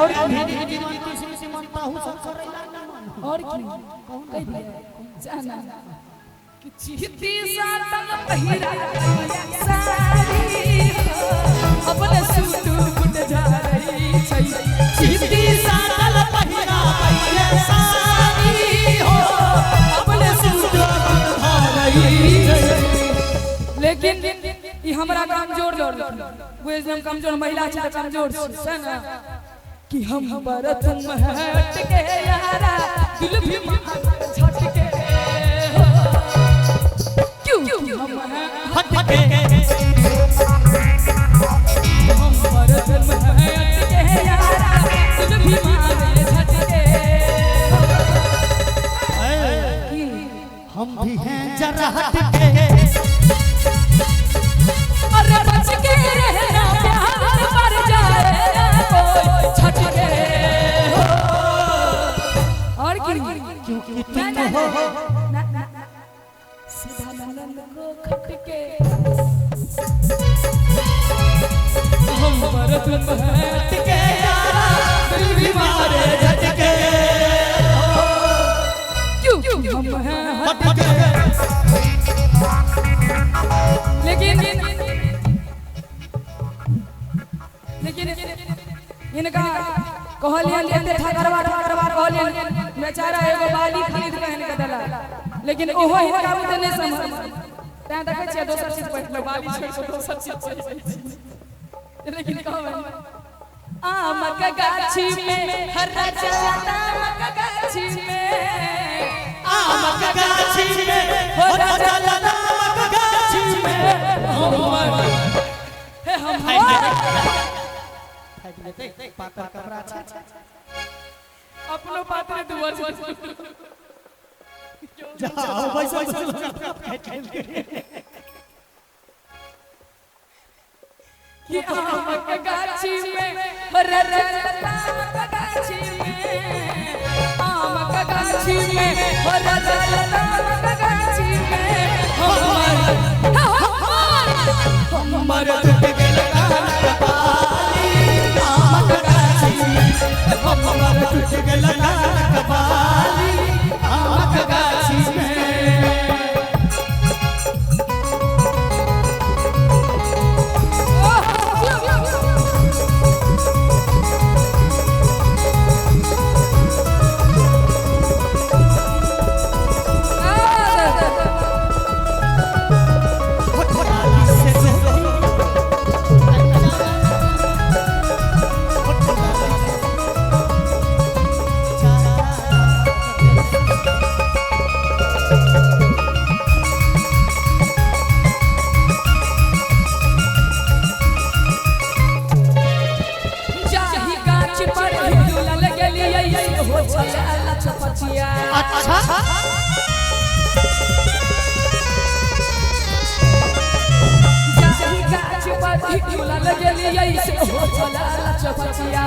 और दीदी मन तुलसी मन ताहू सब करैला ना मन। और की कह दिया जाना कि चीती सातन पहिरा साड़ी हो, अपने सूट बुट जा रही छै। चीती सातन पहिरा पहिरे साड़ी हो, अपने सूट बुट जा रही छै। लेकिन ई हमरा कमजोर बुझ हम कमजोर महिला छी त कमजोर छी छै ना कि हम पर तुम हट के यारा दिल भी झटके हो। क्यों हम हैं हट के हम पर तुम हट के यारा दिल भी मारे झटके हो। कि हम भी हैं जरा हट के। अरे बच के रहना प्यार पर जाए कोई झटके हो। और की क्योंकि ना तुम ना हो ना ना सीधा नंद को खटके हम पर तुम हट के यारा दिल भी मारे झटके क्यों हम हैं हट के। लेकिन लेकिन इनका कहलियन एते ठकरवा ठकरवा कहलियन बेचारा एगो बाली खरीद के इनका देला लेकिन ओहो हिनका बुते नहीं समझ तैं देखै छियै दोसर चीज पहिरलो बाली छोड़ि के दोसर चीज पहिरै छी। लेकिन कहबै आमक गाछी में हरा चलता आमक गाछी में आमक गाछी में हो हो राजा राजा आमक गाछी में हमर हे हमर फाटि जेतै पातर कपड़ा छै। अपनो पात्र दुआर जाओ बैसो बैसो फाटि गेल। कि आमक गाछी में हरा चलता आमक गाछी में आमक गाछी में हरा चलता आमक गाछी में हमर हमर हमर टूट गेल कानक बाली आमक गाछी में हमर टूट गेल कानक बाली आमक गाछी में। होठलाली से जोड़ी जाहि गाछ पर झूलल गेलियै हो छला छपचिया। अच्छा जाहि गाछ पर झूलल गेलियै हो छला छपचिया।